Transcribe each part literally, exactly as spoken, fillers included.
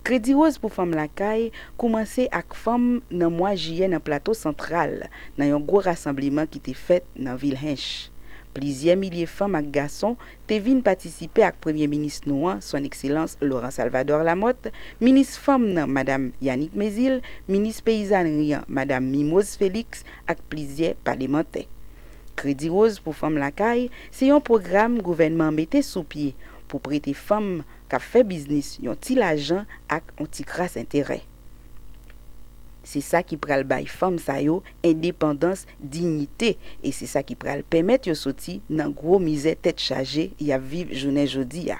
Kredi Woz pou Fanm Lakay koumanse ak fanm nan mwa jiyè nan Plato Santral, nan yon gwo rasanbleman ki te fèt nan vil Hench. Plizyè milye fanm ak gason te vin patisipe ak Premye Minis nou an, Son Ekselans Laurent Salvador Lamothe, Minis Fanm nan, Madam Yanick Mézile, Minis Peyizanri an, Madam Mimose Félix, ak plizyè palemantè. Kredi Woz pou Fanm Lakay se yon pwogram gouvènman an mete sou pye pou prete fanm k ap fè biznis yon ti lajan ak yon ti kras enterè. Se sa ki pral bay fanm sa yo endepandans, diyite, e se sa ki pral pèmèt yo soti nan gwo mizè tèt chaje y ap viv jounen jodi a.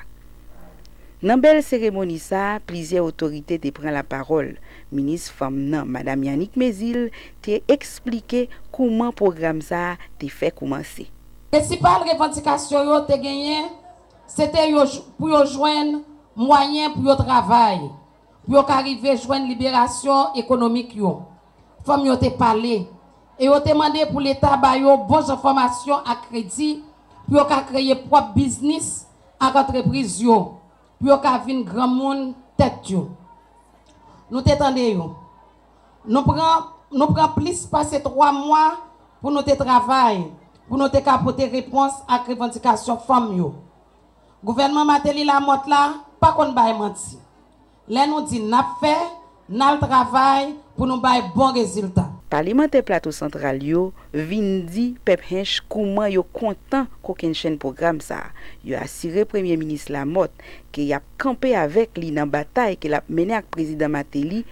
Nan bèl seremoni sa a, plizyè otorite te pran lapawòl. Minis Fanm nan, Madam Yanick Mézile, te eksplike kouman pwogram sa a te fè koumanse. Prensipal revandikasyon yo te genyen, se te yo j-, pou yo jwenn mwayen pou yo travay, pou yo ka rive jwenn liberasyon ekonomik yo. Fanm yo te pale, e yo te mande pou Leta ba yo bon jan fòmasyon ak kredi pou yo ka kreye pwòp biznis ak antrepriz yo, pou yo ka vin granmoun tèt yo. Nou te tande yo. Nou pran, nou pran plis pase twa mwa pou nou te travay, pou nou te ka pote repons ak revandikasyon fanm yo. Gouvènman Martelly Lamothe la pa konn bay manti. Lè nou di n ap fè, n al travay pou nou bay bon rezilta. Palemantè Plato Santral yo vin di pèp Hench kouman yo kontan kokennchenn pwogram sa a. Yo asire Premye Minis Lamothe ke y ap kanpe avèk li nan batay ke l ap mennen ak Prezidan Martelly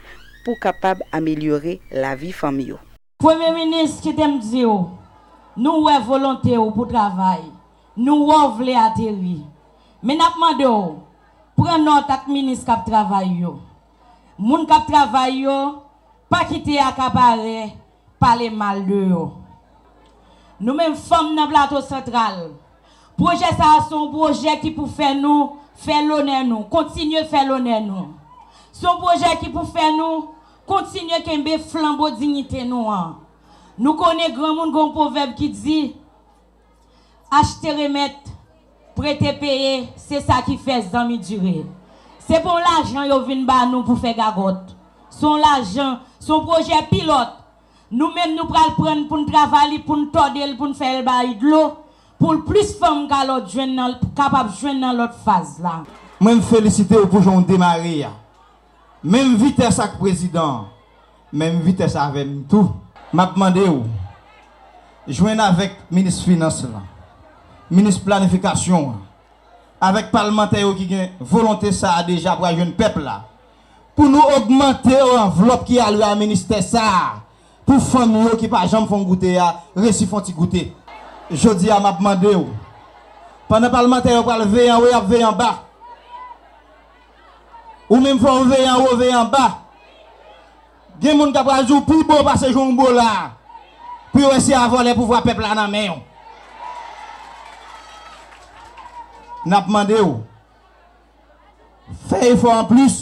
pou kapab amelyore lavi fanm yo. Premye Minis, kite m di w, nou wè volonte w pou travay, nou wè w vle ateri. Men n ap mande w, pran nòt ak minis k ap travay yo. Moun k ap travay yo, pa kite akapare, pale mal de yo. Nou menm fanm nan Plato Santral, pwojè sa a se yon pwojè ki pou fè nou fè lonè nou, kontinye fè lonè nou. Se yon pwojè ki pou fè nou kontinye kenbe flanbo diyite nou an. Nou konnen granmoun gen yon pwovèb ki di, achte remèt, prete peye, se sa ki fè zanmi dire. Se pa yon lajan yo vin ba nou pou fè gagòt. Se yon lajan, se yon pwojè pilòt. Nou menm nou pral pran l pou n travay li, pou n tòde l, pou n fè l bay dlo, pou l plis fanm ka lòt jwenn nan, kapab jwenn nan lòt faz la. Mwen, m felisite w pou jan w demare a. Menm vitès ak prezidan an, menm vitès avè m tou. M ap mande w, jwenn avèk minis finans lan, minis planifikasyon an, avèk palmantè yo ki gen volonte sa a deja pral jwenn pèp la, pou nou ogmante anvlòp ki ale a ministè sa a, pou fanm yo ki pa janm fè yon goute a resi fè yon ti goute. Jodi a, m ap mande w, pandan palmantè yo pral veye anwo, y ap veye anba. Ou menm fò w veye anwo, veye anba. Gen moun k ap pral di w pi bon pase jan w bon la a, pou yo eseye a vòlè pouvwa pèp la nan men w. N ap mande w, fè efò anplis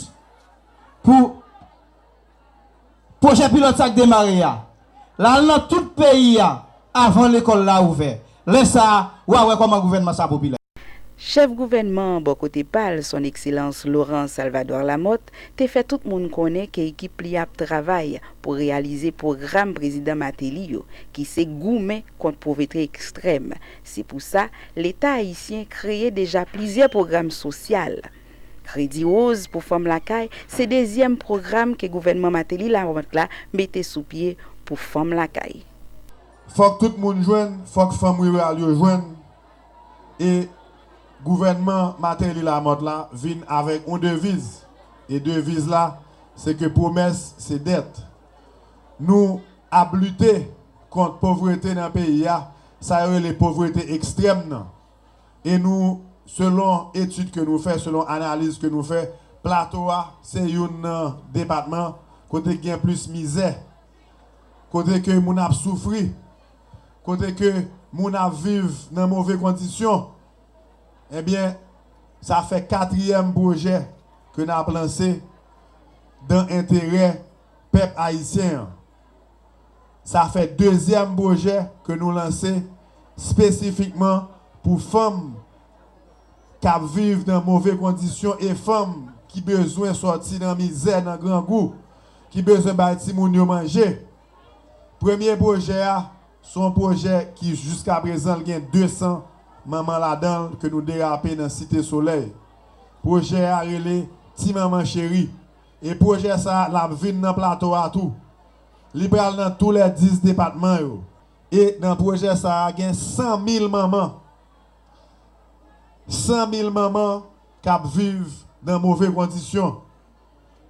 pou pwojè pilòt sa k demare a, l al nan tout peyi a avan lekòl la ouvè. Lè sa a, w a wè kòman gouvènman sa popilè. Chèf gouvènman an bò kote pa l, Son Ekselans Laurent Salvador Lamothe, te fè tout moun konnen ke ekip li ap travay pou reyalize pwogram Prezidan Martelly yo, ki se goumen kont povrete ekstrèm. Se pou sa, Leta ayisyen kreye deja plizyè pwogram sosyal. Kredi Woz pou Fanm Lakay se dezyèm pwogram ke gouvènman Martelly Lamothe la mete sou pye pou fanm lakay. Fòk tout moun jwenn, fòk fanm riral yo jwenn. E gouvènman Martelly Lamothe la vin avèk yon deviz. E deviz la, se ke pwomès se dèt. Nou ap lite kont povrete nan peyi a, sa yo rele povrete ekstrèm nan. E nou, selon etid ke nou fè, selon analiz ke nou fè, Plato a se youn nan depatman kote gen plis mizè, kote ke moun ap soufri, kote ke moun ap viv nan move kondisyon. Ebyen, sa fè katriyèm pwojè ke n ap lanse dan enterè pèp ayisyen an. Sa fè dezyèm pwojè ke nou lanse espesifikman pou fanm k ap viv nan move kondisyon e fanm ki bezwen sòti nan mizè, nan grangou, ki bezwen bay timoun yo manje. Premye pwojè a, se yon pwojè ki jiskaprezan l gen de san manman ladan l ke nou derape nan Site Solèy. Pwojè a rele Ti Manman Cheri. E pwojè sa a, l ap vin nan plato a tou. Li pral nan tou lè dis depatman yo. E nan pwojè sa a, gen san mil manman. San mil manman k ap viv nan move kondisyon,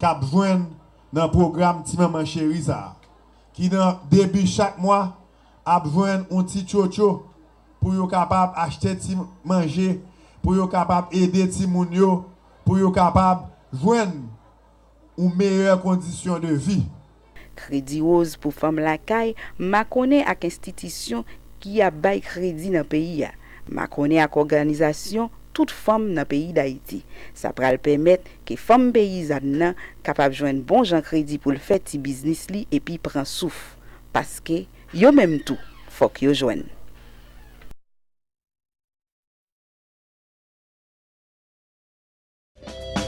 k ap jwenn nan pwogram Ti Manman Cheri sa a, ki nan debi chak mwa ap jwenn yon ti tchotcho pou yo kapab achte ti manje, pou yo kapab ede timoun yo, pou yo kapab jwenn yon meyè kondisyon de vi. Kredi Woz pou Fanm Lakay makonnen ak enstitisyon ki ap bay kredi nan peyi a, makonnen ak òganizasyon tout fanm nan peyi Dayiti. Sa pral pèmèt ke fanm peyizàn nan kapab jwenn bon jan kredi pou l fè ti biznis li epi pran souf. Paske, yo menm tou, fòk yo jwenn.